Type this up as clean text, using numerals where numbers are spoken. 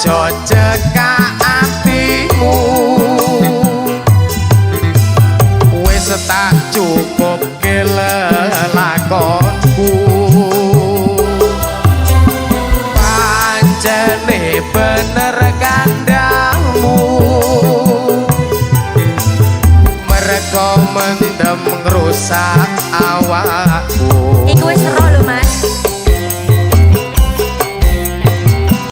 Aja cekak atimu. Wis tak cukupke lelakonku. Pancene bener kandhamu. Merko mendem ngrusak